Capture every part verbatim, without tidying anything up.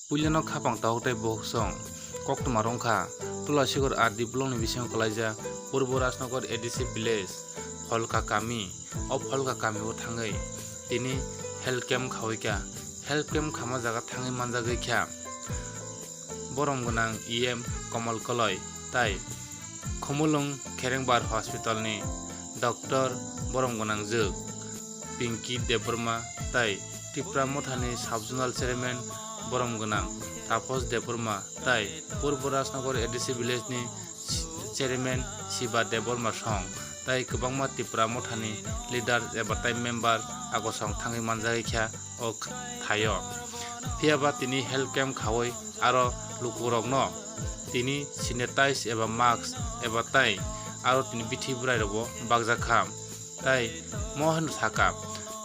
Puilano khapang tahok tei bohok song koktwma rwngkha. Tulasigor R D block ni bisingo kwlaijak Purbo Rajnagar A D C village Pholka kami. O Pholka kamio thangwi tini health camp khawi kha. Health camp khama jaga thangwi manjagwi kha borom gwnang E M Kamal Koloi tai Khumulwng Kherengbar Hospital ni doctor borom gwnang jwk Pinky Debbarma tai Tipra Mothani Sub Zonal Chairman borom gwnang Tapos Debbarma tai Purbo Rajnagar A D C village ni Chairman Shiba Debbarma song tai kwbangma Tipra Mothani leader eba tai member agosong thangwi manjagwi kha o thaio. Phiyaba tini health camp khawi aro lukurokno tini sanitize eba mask eba tai aro tini bithi bwrairokbo bakjak kha. Tai mo hwnwi sakha,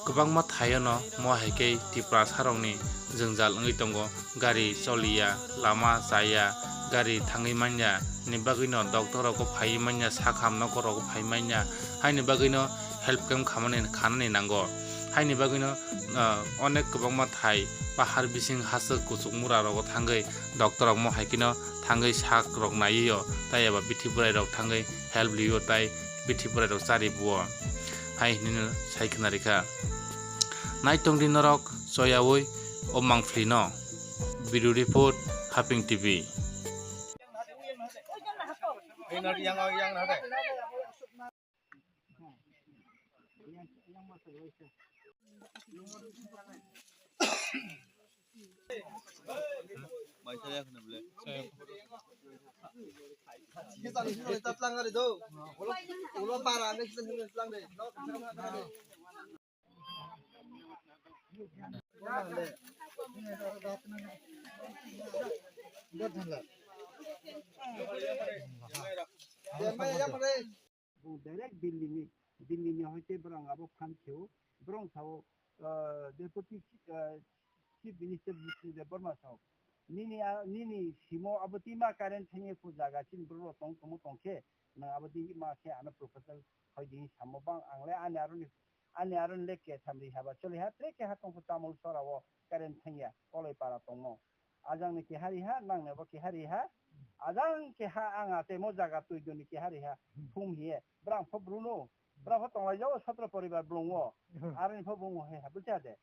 kwbangma thaiono mo hai khe Tiprasarokni jwngjal wngwi tongo, gari choliya, lama chaya, gari thangwi manya ni bagwino doctor rokbo phaiwi manya, sakham nokorogo phai manya, haini bagwino health camp khamani khanani nango. Haini bagwino, ah, onek kwbangma thai pahar bising haswk kuchuk mura rogo thangwi doctor rok mo hai kheno thangwi sak rok naiwi o, tai eba bithi bwrai rok thangwi help liwi o tai bithi bwrai rok chari buo hai hinwi sai khna rikha. Naitong di norok choyawi o mangphlino. Bureau Report, Haping T V. Bung direct Delhi ni, Delhi ni hoite borong abo phan kheo, borong sao, ah, Deputy, ah, Chief Minister Bijay Debbarma sao. Nini, ah, nini simo abo tima current thangye ko jaga chini borok tong, tongmo tongkhe, nang abo di ma khe ano proposal hoi di samo bang ang le ani aro ni, ani aro le ke thamri haba choli ha tre ke ha tongkho Tamul sora o current thangya koloi para tongmo. Ajang ni keha riha, nang ni bo keha riha. Ajang keha ang ate mo jaga twi doni keha riha. Thum hiye. Brang pho bruno. Brang pho tonglai jao sotro poribar blungo. Aroni pho bungo he ha, bucha de.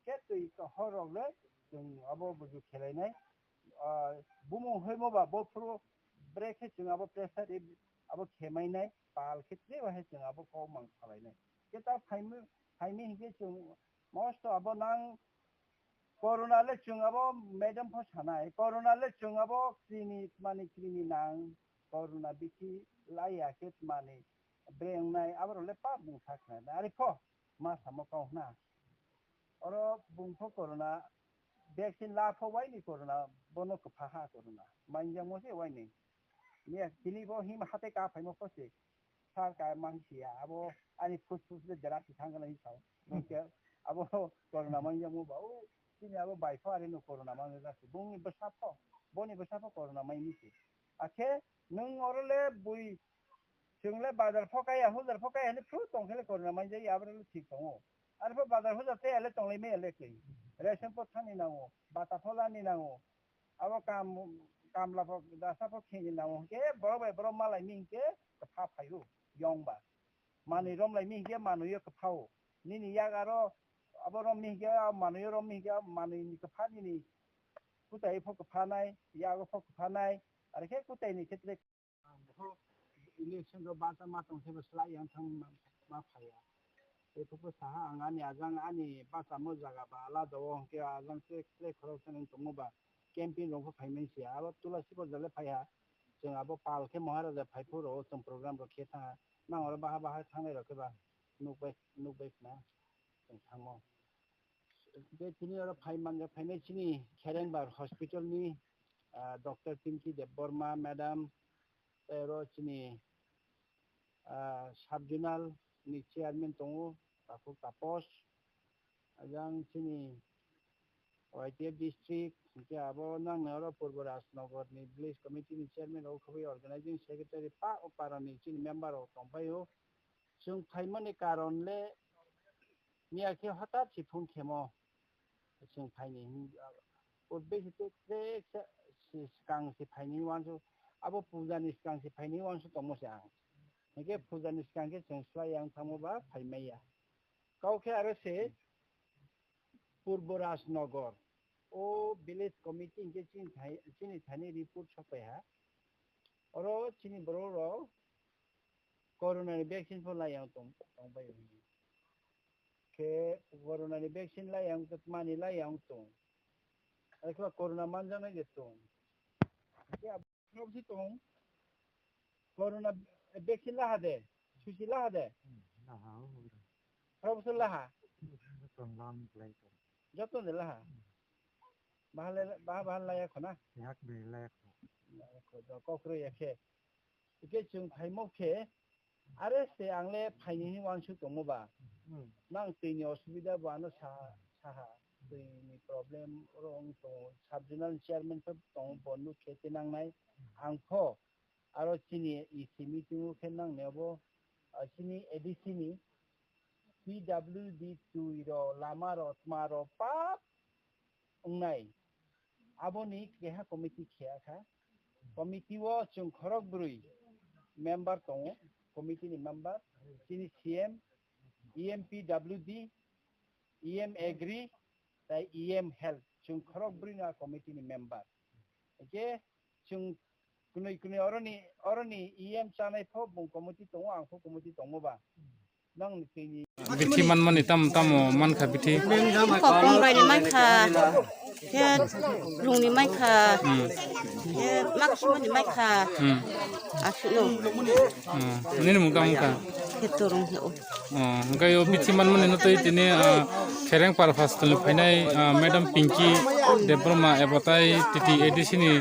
Ke twi to hor rok le, chung abo buju khelai nai. Ah, bumung hoi mo ba bo phuru bre khe chung abo pressure ib-, abo khemai nai. Pal khe tre ba he chung abo kok mang salai nai. Ke ta phaimi, phaimi hingke chung mosto abo nang Corona le chwng abo madam pho sanai, corona le chwng abo krimi mani krimi nang, corona bithi laiya khe mani bre wngnai, aborok le pap mung sa khnai. Ari pho ma samo kau hna. Oro bung pho corona vaccine la pho waini corona, bono kwpha ha corona. Manjakmo se waini. Miya tini bo him hate ka phaimo pho se. Sar ka mang siya, abo ani phus phus le dera si thang kana hi sao. Hingke abo corona manjakmo ba, o chini abo bai pho ari no corona manjak si. Bungni bwsa pho, boni bwsa pho corona mai ni si. Akhe nwng oro le bui, chwng le bazar pho kaya, huzar pho kaya, hini phru tong khe le corona manjak ya, abo le thik tongo. Arpho bazar huzar te ale tonglai me ale kei. Ration pho thani nango, bata pho lani nango. Abo kam, kamla pho dasa pho khini nango hingke borok bai borok malai mi hingke kwpha phaio yong ba. Manwi romlai mi hingke manwi o kwpha o. Nini yak aro abo rom mi hingke manwi o rom mi hingke manwi ni kwpha nini kutai pho kwpha nai, yago pho kwpha nai, are khe kutai ni khetre. Ang bo election ro basa ma tong se bo slai yang thang ma, ma phaya. Tei phukbo saha ang ani ajang ani basa mo jaga ba alada o hwnkhe ajang tre tre khorok sanani tongmo ba camping rok pho phaimani se abo Tulasi Bazar le phaiha. Chwng abo pal khe Maharaja phaiphuru chwng program rok khe thanha. Nang oro baha baha thangnai rok khe ba nukbai nukbai khna chwng thangmo. Tei tini oro phai manja phainai chini Kherengbar hospital ni, ah, Doctor Pinky Debbarma madam, tei oro chini, ah, sub zonal ni chairman tongo, Takhuk Tapos, ajang chini Y T F district, hingke abo nang oro Purbo Rajnagar ni village committee ni chairman rok khoboi organizing secretary pa o para ni chini member rok tongpai o. Chwng phaimani karon le miya khe hothat se phone khemo chwng phaini hin-, Purbe se to tre sa-, si-, swkang se phaini wansu, abo puja ni swkang se phaini wansu tongmo se ang. Hingke puja ni swkang khe chwng slai yang tamo ba phai maya. Kau khe aro se Purbo Rajnagar. O village committee hingke chini thai, chini thani report sopai ha. Oro chini borok rok corona ni vaccine pho lai yang tong, tong pai o. Khe corona ni vaccine lai yang tong, mani lai yang tong. Ai khe corona manjaknai de tong. Khe abo si tong. Corona vaccine laha de, susi laha de. Abo si laha. Joto de laha. Bahal, bahal, bahal laya khona. Yak de laya kho. Laya kho, do kokro ya khe. Ike chwng phaimo khe, are se ang le phaini hini wansuk tongmo ba. Hmm. Nang twi ni osubida bo ano sa, saha. Twi ni problem oro wng tongo. Sub zonal chairman phe tongo, bo nuk khe te nangnai. Ang pho aro chini E C meeting o khe nangne abo, ah, chini A D C ni P W D twi ro, lama ro, tma ro, pap wngnai. Aboni keha committee khiya kha. Committee o chwng khorok bwrwi member tongo, committee ni member, chini C M, E M P W D, E M Agri, tai E M Health, chwng khorok bwrwi no a committee ni member. Hingke chwng kwnwi kwnwi oroni, oroni E M chanai pho bung committee tongo, ang pho committee tongo ba. Nang ni twi ni. Bithi manmani tam tamo mankha bithi? Kokong bai ni mankha, khe lung ni mankha, Hmm. khe maksumani mankha. Hmm. Asuno. Hmm. Nini mung tamo kha? Khe torong he o. Oh, hingke o bithi manmani no twi tini, ah, Kherengpar hospital ni phainai, ah, Madam Pinky Debbarma eba tai T T A D C ni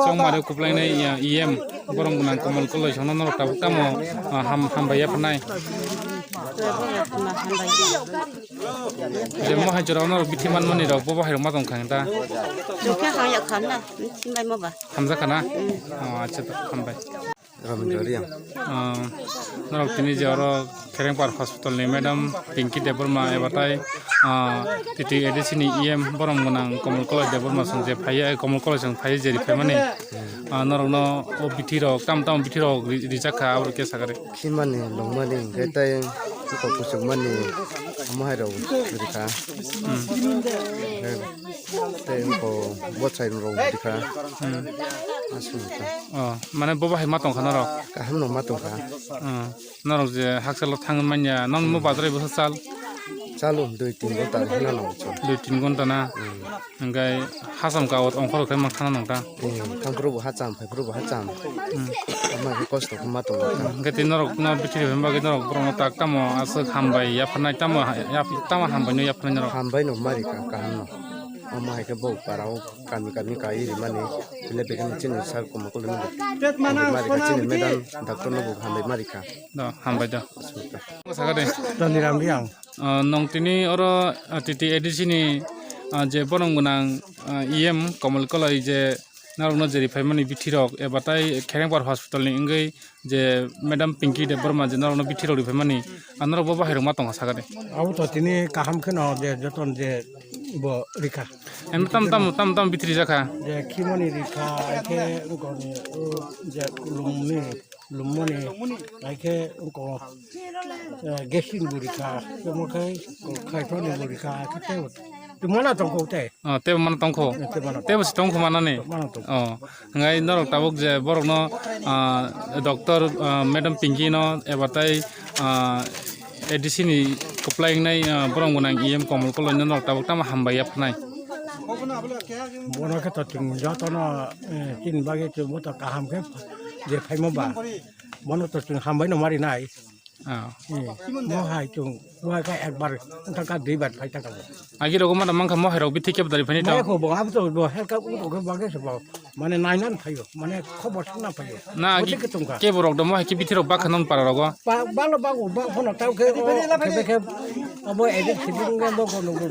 chongmari kuplainai, ah, E M borok gwnang Komol Koloi songno norok tabuk tamo, ah, ham-, hambai yapharnai. Je mohai jora norok bithi manmani rok bo bahai rok ma tong kha ta. Chukhe hang ya khan na, bithi mai ma ba. Hamjakha na? Oh, acha, hambai. Ramjoriya. Ah, norok tini je oro Kherengpar hospital ni Madam Pinky Debbarma eba tai, ah, T T A D C ni E M borom gwnang Komol Koloi Debbarma song je phaiya, Komol Koloi song phaiya jeri phaimani, ah, norokno o bithi rok, tam tam bithi rok ri-, rijak kha, abo khe sakari. Khimani longmani hingke tai bukhuk kuchukmani amo hai rok rikha. Hmm. Tei wngkha bwsai rok rikha. Hmm. Aswk kha. Oh, mane bo bahai ma tongkha norok? Kaham no ma tongkha. Hmm. Norok je hakchalo thang manya, nang mo bazar ibo chal? Chalo dui tin ghonta hwnna nango chwng. Dui tin ghonta na? Hmm. Hingkai hacham ka ot ongkhor khe ma thana nang ta? Hmm. Thangphuru bo hacham, phaiphuru bo hacham. Hmm. Ama khe kosto khe ma tongo ta. Hingke tei norok no bithi rw bagwi norok borok no tak tamo aswk hambai yapharnai tamo ha-, yap-, tamo hambai no yapharnai norok? Hambai no ma rikha kaham no. Omo hai khe bo para o kami kami kai rimani, bile begini chini sir Komol Koloi no bo mari kha, chini madam doctor no bo hambai mari kha. Do, hambai do. Aswk kha. Saka de. Doniram Riang. Ah, nong tini oro, ah, T T A D C ni, ah, je borong gwnang, ah, E M Komol Koloi je norokno jeri phaimani bithi rok eba tai Kherengpar hospital ni wngwi je Madam Pinky Debbarma je norokno bithi rok ri phaimani, ah, norok bo bahai rok ma tongkha saka de. Abo to tini kaham kheno je joton je bo rikha. Em, tam, tam, tam, tam bithi rijakha. Je khimoni rikha, ai khe ungkoni, o, je lumni, lummoni, ai khe ungko, eh, gasin bo rikha, temo khe khaithoni bo rikha, ai khe tebo, tebo mana tongkho te. Ah, tebo mana tongkho. Eh, tebo mana tongkho. Tebo si tongkho manani. Mana tongkho. Oh, hwngai norok tabuk je borokno, ah, doctor, ah, Madam Pinky no eba tai, ah, A D C ni kwplai wngnai, ah, borok gwnang E M Komol Koloi no norok tabuk tamo hambai yaphnai. Bono khe to chwng jotono, eh, chini bagwi chwngbo to kaham khe je phaimo ba. Bono to chwng hambai no marinai. Ah. Eh, mo hai chwng, mo hai kha ekbar, wngkha kha duibar phai thangkha bo. Agi rogo mada mankha mo hai rok bithi kebo dari phani ta. Mo kho bo abo to bo helka u to khe bagwi se bo. Mane nainan phaio, mane khobor sungna phaio. Na agi kebo rok do mo hai khe bithi rok bakha non para rogo. Ba, balo bago, ba phono tau khe o, khe be khe abo edit sedit wngya bo kono bo.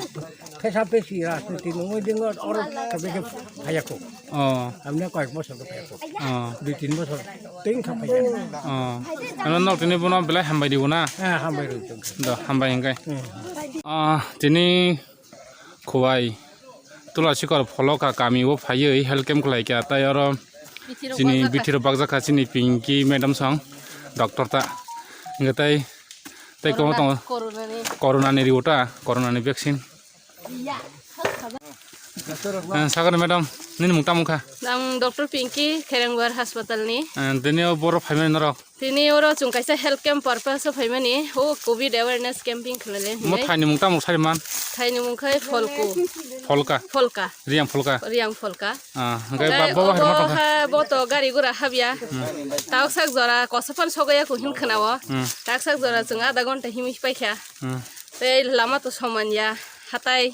Phesa phesi rajniti nungwi dingo oro khe be khe phaiya kho. Oh. Amne koyek bosor khe phaiya kho. Oh. Dui tin bosor tei wngkha phaiya. Oh. Ano nok tini bono belai hambai di bo na? Ha, hambai rw tong. Do, hambai hingkai. Hmm. Ah, tini Khowai Tulasikor Pholoka kami o phaiwi health camp khlai kha, tai oro chini bithiro bakjak kha chini Pinky madam song doctor ta. Hwnkhe tai, tai kwbangma tongo. Corona ni. Corona ni riyo ta, corona ni vaccine. Eh, sagani madam, nini mung tamo kha? Ang Doctor Pinky, Kherengbar Hospital ni. Eh, tini o boro phaimani norok? Tini oro chwng kaisa health camp purpose o phaimani, o covid awareness camping khlai le hinwi. Mo thaini mung tamo sari man? Thaini mung khai Pholku. Pholka? Pholka. Riyang Pholka? Riyang Pholka. Ah, hwnkhe ba-, bo hai rok ma tongkha? Bo to gari gura habya. Hmm. Taksak jora kosa phan sogaya ko hin khna o. Hmm. Taksak jora chwng adha ghonta himwi paikha. Hmm. Tei lama to soman ya, hatai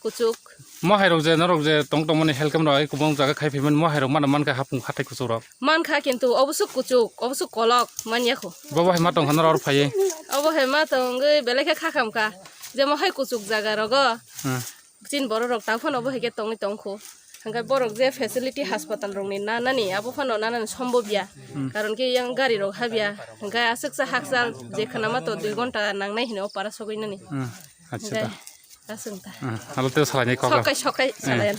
kuchuk. Mo hai rok je norok je tong tongmani health camp rok ai kubun jaga khai phaimani mo hai rok mana mankha hapung hatai kuchuk rok. Mankha kintu obosuk kuchuk, obosuk kolok manya kho. Bo bo hai ma tongkha norok oro phaiwi. Obo hai ma tongwi belai khe kha khamkha. Jemo hai kuchuk jaga rogo. Hmm. Chin borok rok ta phano bo hai khe tongwi tongkho. Hwnkhe borok je facility hospital rokni nanani abo phano nanani sombob ya. Hmm. Karon khe yang gari rok habya. Hwnkhe aswksa hakchal je khwnama to dui ghonta nangnai hino para sogwi nani. Hmm. Acha da. Hwnkhe aswk ta. Hmm. Alo tei salai ni kok. Sokai sokai eh. Salai.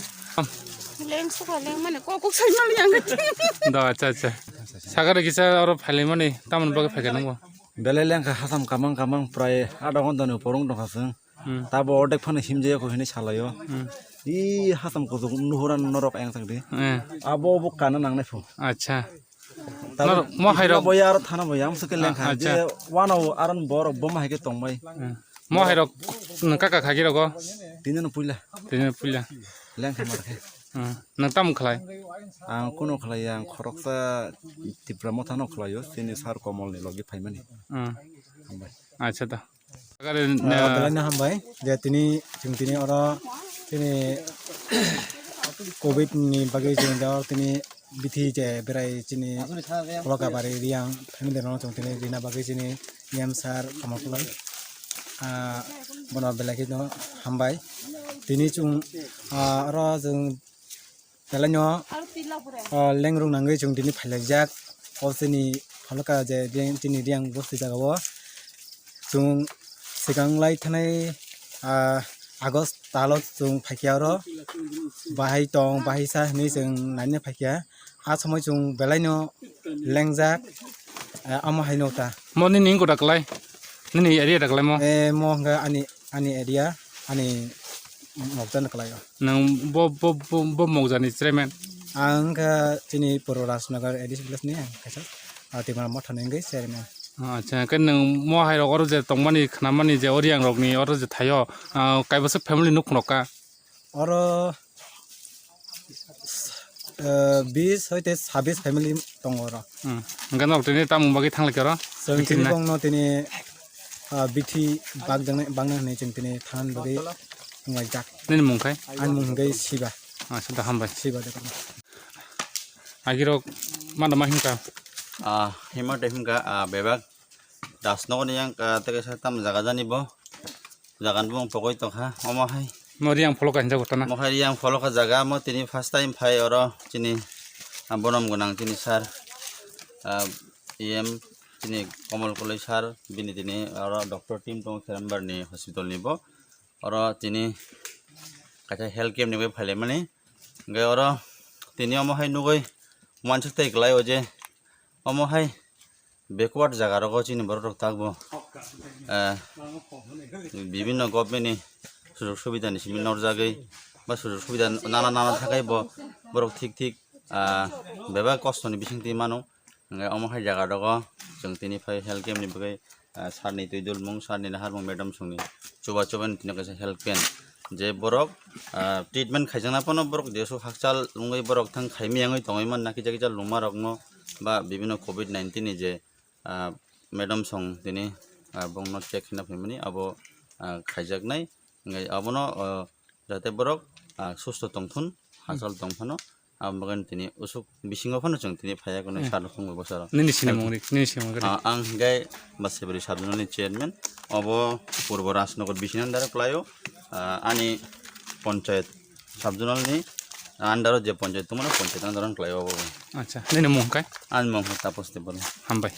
Leng sokai leng mane kok kok sai mali yang. Da acha acha. Sagare kisa oro phailai mani tamoni bagwi phaikha nangbo. Belai lengkha hasam kamang kamang prai adha ghonta ni porong tongkha chwng. Hmm. Tabo ordek phano himjaya kho hinwi salaio. Hmm. I hasam kuchuk nuhura norok ayang chang di. Eh. Abo bo kana nangnai phu. Acha. Tabo norok mo hai rok bo ya aro thana bo ya amsuk ke lengkha. Ah, acha. Je wano aron borok bo ma hai ke tongbai. Hmm. Mo hai rok nang kaka khagi rogo? Tini no puila. Tini no puila. Lengkha mar khe. Hmm. Nang tam khlai? Ang kuno khlai ang khoroksa Tipra motha no khlaio. Tini sar Komol ni logi phaimani. Hmm. Hambai. Acha da. Agare, ah, ah, belai no hambai je tini chwng tini oro tini covid ni bagwi chwng oro tini bithi je berai chini Kolokabari Riyang family rokno chwng tini rina bagwi chini E M sir Kamalkoloi, ah, bono belai kheno hambai. Tini chwng, ah, oro chwng Belai no, ah, lengrung nangwi chwng tini phailaijak. O chini phalka je Riyang, chini Riyang bosti jaga o. Chwng swkang lai thanai, ah, August talo chwng phaikha oro. Bahai tong, bahai sa hinwi chwng naina phaikha. A somoi chwng belai no lengjak, ah, amo hai no ta. Mo nini wngkha da kwlai? Nini area da kwlai mo? Eh, mo hwnkha ani ani area, ani mokjano kwlaio. Nwng bo, bo, bo, bo mokjani chairman? Ang wngkha chini Purbo Rajnagar A D C village ni ang kaisa, ah, Tipra Motha ni wngwi chairman. Acha, khe nwng mo hai rok oro je tongmani, khnamani je o Riyang rokni oro je thaio, ah, kaibosa family nukhung rok ka? Oro eh, bis hoite sabis family tongo oro. Hmm. Hwnkhe norok tini tamung bagwi thanglai khe oro? Chwng tini bongno tini, ah, bithi bak jangnai, baknai hwnwi chwng tini thanani bagwi wnglaijak. Nini mung khai? Ani mung hwnkhe Siba. Acha da, hambai. Siba de. Agirok mano ma himka? Ah, himma de himka, ah, bebak. Dasnogoni yang ka tei kaisa tam jaga jani bo. Jaga ni bumung pogoi tongkha omo hai. Mo Riyang Pholka hinjak tana. Mo hai Riyang Pholka jaga mo tini first time phai oro chini, ah, bonom gwnang chini sir, ah, E M chini Komol Koloi sir bini tini oro doctor team tongo Kherembar ni hospital ni bo. Oro tini kaisa health camp ni bai phailaimani. Hwnkhe oro tini omo hai nugui uansuk tei kwlai o je omo hai backward jaga rogo chini borok rok takbo, eh, bibinno government ni sujog subida ni simi norjagwi ba sujog subida nana nana thakai bo borok thik thik, ah, bebak kosto ni bisingtwi mano. Hwnkhe omo hai jaga rogo chwng tini phai health camp ni bagwi, ah, sir ni twi dulmung, sir ni naharmung, madam songni chuba chuba ni tini kaisa health camp. Je borok, ah, treatment khaijakna phano borok jesu hakchal wngwi borok thang khaimiyangwi tongwi man na kisa kisa lungma rokno ba bibinno covid nineteen ni je, ah, madam song tini, ah, bongno check khaina phaimani abo, ah, khaijaknai. Hwnkhe abono, ah, jate borok, ah, susto tongthun, hachal tongphano, aboni bagwi tini usuk bisingo phano chwng tini phaiya kunui salo phungwi bosaro. Nini sinimung ri, nini sinimung ri. Ah, ang hwnkhe Basibari sub zonal ni chairman, obo Purbo Rajnagar bising under o kwlaio, ah, ani ponchayat sub zonal ni under o je ponchayat tongmani ponchayat under o kwlaio obo. Acha, nini mung hwnkhe? Ani mung hwnkhe Tapos Debbarma. Hambai.